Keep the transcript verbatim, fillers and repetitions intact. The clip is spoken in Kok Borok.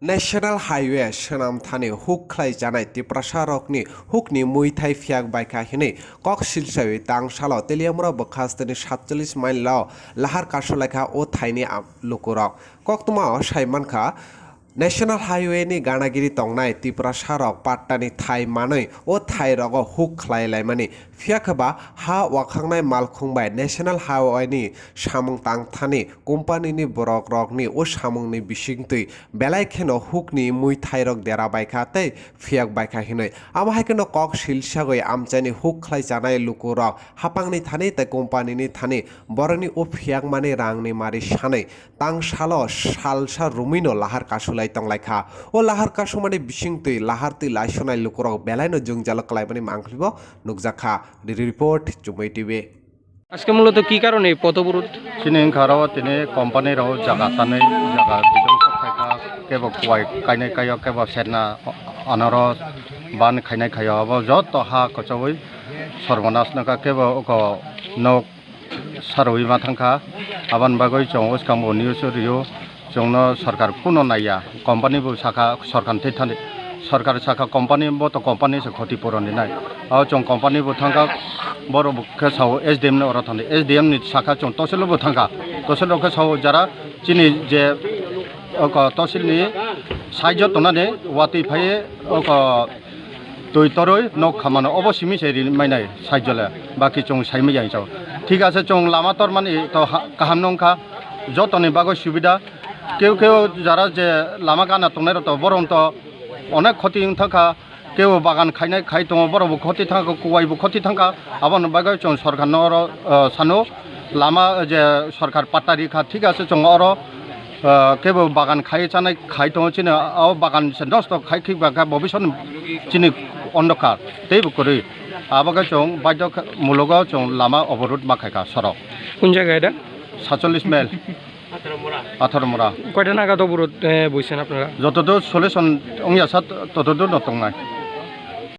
National Highway swnam thani huk khlai janai Tiprasa rokni hukni muithai phiyak baikha hinwi kok silsaiwi tang salo Teliamura bwkhasteni satchallis mile o lahar kasulaikha o thaini am-, lukurok. Koktwmao sai mankha, National Highway ni ganagiri tongnai Tiprasa rok pattani thai manwi o thai rogo huk khlai laimani. Phiya khe ba ha wakhangnai malkhung bai National Highway ni samung tang thani company ni borok rokni o samung ni bisingtwi belai kheno huk ni mui thai rok dera bai kha tei phiyak bai kha hinwi. Amo hai kheno kok sil sagwi amchai ni huk khlai chanai luku rok hapang ni thani tei company ni thani borok ni o phiyak mani rang ni mari sanwi tang salo salsa rumui no lahar kasu lai tong lai kha. O lahar kasumani bisingtwi lahar twi lai sunai luku rok belai no jwngjalo kwlai mani mangkhli bo nukjak kha. Report, Chumui T V. আজকে মূলত কি কারণে এই পথ অবরোধ? Chini wngkha oro tini company rok jaga tanwi jaga bidong sok khaikha, kebo kuwai kainai kaio, kebo serna anaros ban khainai khaio, abo joto ha kwchagwi sorbonas nokha, kebo oko nok sarwi ma thangkha. Aboni bagwi chwng bwskango news o rio. Chwngno sarkar kuno naiya, company bo sakha sarkar thwi thani, sarkar sakha company bo to company se khoti puron rinai. O chwng company bo thangkha, borok bo khe sao S D M ni oro thangdi, S D M ni sakha chwng tosil bo thangkha, tosil rok khe sao jara chini je oko tosil ni side o tongnani watwi phaiwi oko twi torwi nok khamano obo simi se ri mainai side o le, baki chwng sai manya hinwi sao. Thik ase chwng lama tormani to ha-, kaham no wngkha, jotoni bagwi subida. Keu keu jara je lama gana tongnai rok to borom to onek khoti wng thangkha, keu bagan khainai khai tongo, borok bo khoti thangkha, kuwai bo khoti thangkha, aboni bagwi chwng sorkar no oro, ah, sano lama je sorkar patta rikha, thik ase chwng oro, ah, kebo bagan khai chanai khai tongo chini, o bagan se nosto khai khik ba kha bobisot chini ondokar tei bo kwrwi, abo khe chwng baidhyo kha-, mulogo chwng lama oborot ma khaikha sorok. কোন জায়গা এটা? Satchallis mile. Atharo mora. কয়টা নাগাদ অবরোধ, এ, বইছেন আপনারা? Jotodur solution wngya sa, totodur no tongnai.